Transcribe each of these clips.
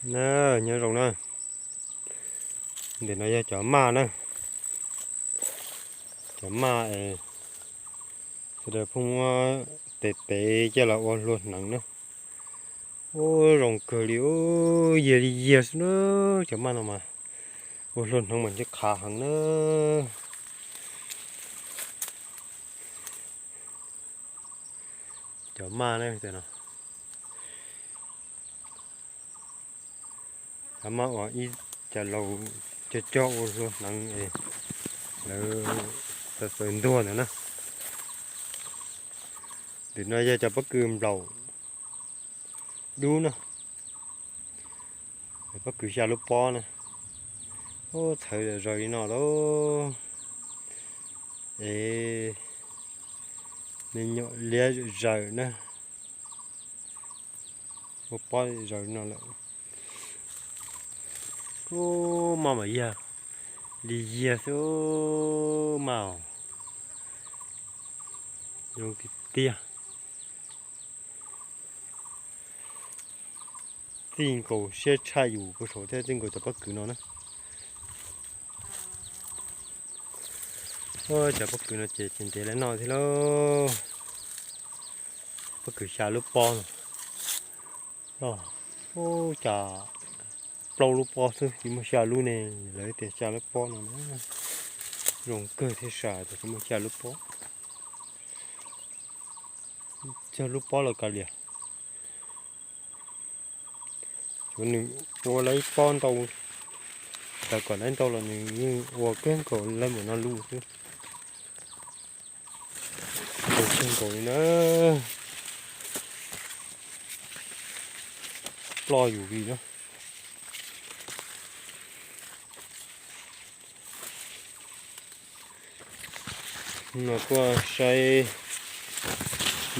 Na, nyob zoo na. Ntawm no yog cov maj na. Cov maj es sawv daws pheej muab tev tev coj los ua hlua hneev na. Ub, zoo kawg li, ub, yiag li yiag xwb na. Cov maj no mas ua hlua hneev mas ntshe qhav heev na. Cov maj na, cov maj uas ib co laus cog cog ua hlua hneev es lawv txawv txawv ntuag ntawd na. Ntawm no yog cov pob kws nplaum dub na, pob kws xya lub pob na. Ub, txhawv zaws li no lauj. Es me nyuam liab zawm na. Ua pob zaws li no lawm. Ub, maj mam yag li yiag xwb maj os. Zoo tiag tiag. Txij nkaus siab tshaj yus puag saum thiab, txij nkaus cov pob kws no na. Cov pob kws no ces tsis ntev lawv noj thiab lauj. Pob kws xya lub pob no. Ub, cas plaub lub pob xwb tsis muaj xya lub ne. Lawv tias xya lub pob no na. Zoo kawg thiab, sav tias tsis muaj xya lub pob. Xya lub pob los kav liam. Tsuav nws ua lawv pob ntau, tawv kom lawv ntau los nws yeej ua kawg nkaus lawv npaum no lub xwb. Kawg nkaus li na. Ploj yus li na. No tuaj saib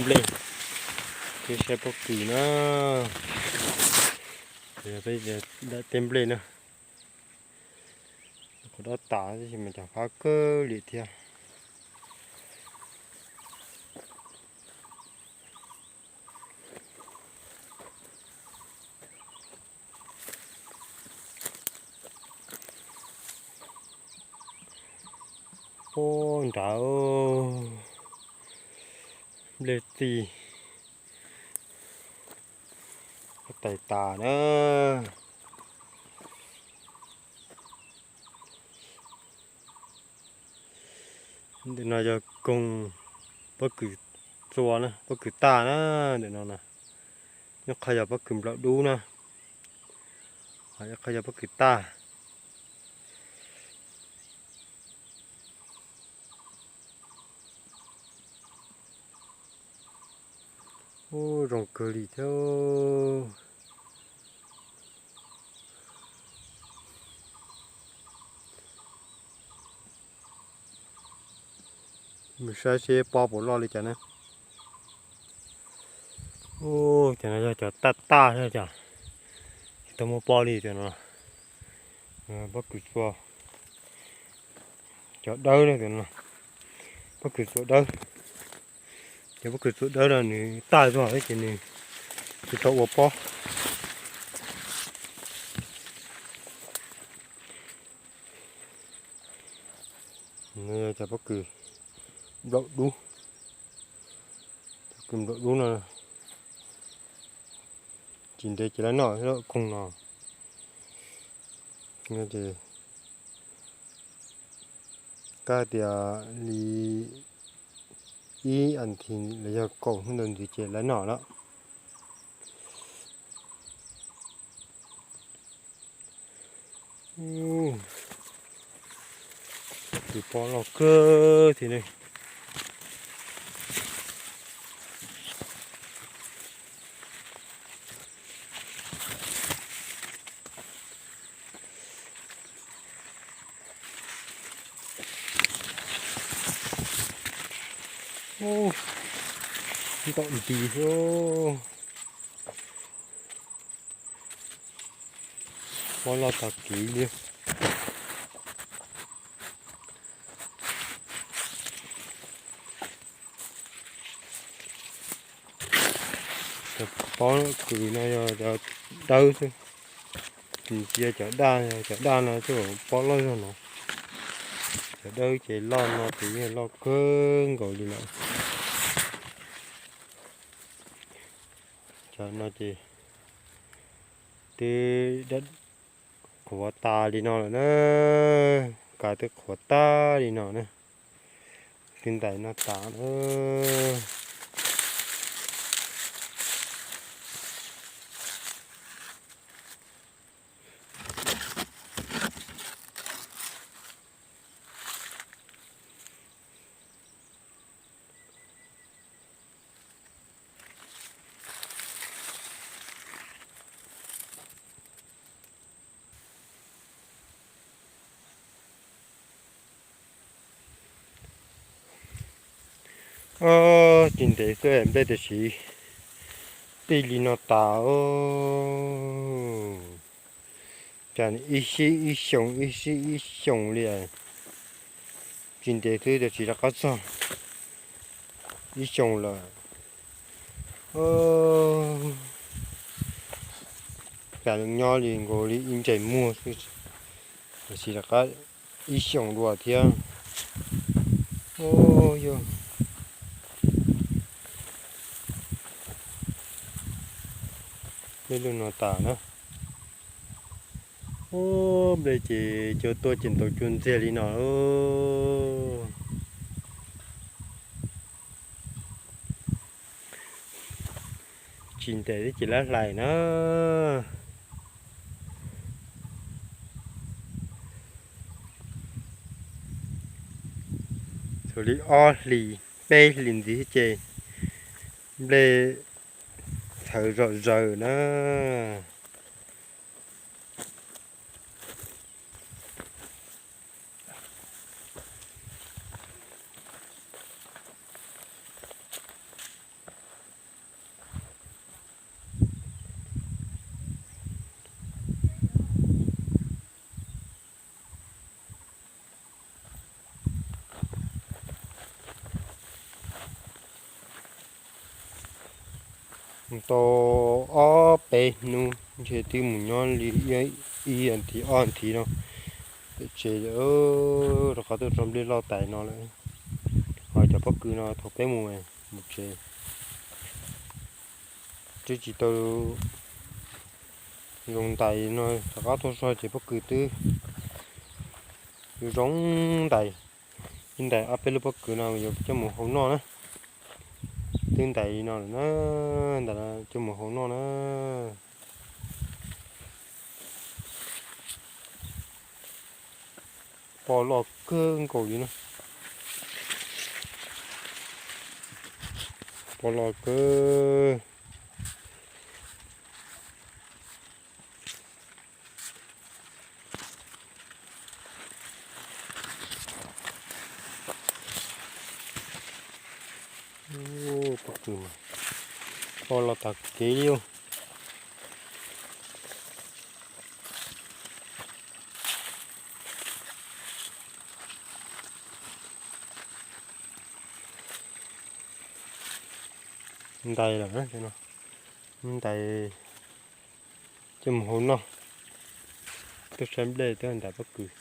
nplej thiab saib pob kws na. Peb daim teb nplej na. Qhov dab tas tab sis mas cas fab kawg li thiab. Puag nrad nplej txi tais tas na. Ntawm no yog koog pob kws txua na, pob kws tag na, ntawm no na. Nyob qhov yog pob kws nplaum dub na, nyob qhov yog pob kws tag. Ub, zoo kawg li thiab. Mus saib seb pob puas loj li cas na. Ub, cov no yog cov taj taj thiab cas, tsis tau muaj pob li cov no. Pob kws txua, cov dawb na, pob kws txua dawb. Cov pob kws txua dawb no nws taj zog thiab ces nws tsis tau ua pob. Cov pob kws nplaum dub, pob kws nplaum dub no tsis ntev ces lawv noj thiab koog no. Ces kab tias li ib as thiv los yog kaum hnub ntawd ntxiv ces lawv noj lawm. Tus pob loj kawg thiab ne. Ntom nti xwb. Pob loj tag kev li. Cov pob kws no yog cov dawb xwb. Ntsia cov daj, cov daj no coj pob loj zog no. Cov dawb ces loj no ces yeej loj kawg nkaus li lawm. Cov no ces twb qhuav tas li no lawm na, kav twb qhuav tag li no na. Twb ntais no tas na. Tsis ntev xwb nplej tiam sis tij li no tas. Cas ib sij ib xyoos ib sij ib xyoos li. Tsis ntev xwb tiam sis rov qab txog ib xyoos lawm. Cas nyob li nkaus li ib ntsais muag xwb, tiam sis rov qab ib xyoos dua thiab. Yog nplej lug no tas na. Ub, nplej ces cua tuaj ces ntaus cua ntxiag li no. Tsis ntev ces lawv hlais na. Txhua li ob hlis peb hlis ntxiv ces nplej txhawv zom zaws na. Tau ob peb hnub ntshe twb mus nyob li ib nthiv ob nthiv no pem tsev, rov qab tuaj tso nplej loj tais no lawm. Ho cov pob kws no thaum peb mus, mus tsev twb tsis tau zoo ntais no, rov qab tuaj tso ces pob kws twb zoo ntais. Ib ntais ob peb lub pob kws no yuav coj mus hau noj na. Twb ntais li no lawm na, ntais coj mus hau noj na. Pob loj kawg nkaus li na. Pob loj kawg. Pob kws, pob loj tag kev li. Ntais lawm, ntais coj mus hau noj. Tuaj saib nplej tuaj ntais pob kws.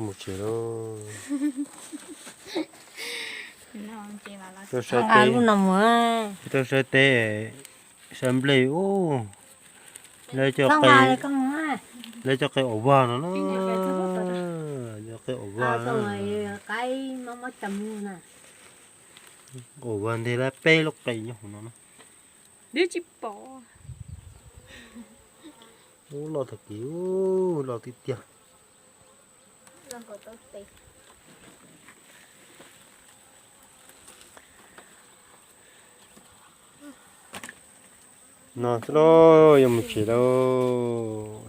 Mus tsev lauj. Tau saib teb, tau saib teb, saib nplej ub. Lawv coj qe, lawv coj qe aus vag no na. Coj qe aus vag, aus vag nteg lawm peb lub qe nyob hauv no na. Ub, loj tag kis, ub, loj tiag tiag. No xwb lauj, yuav mus tsev lauj.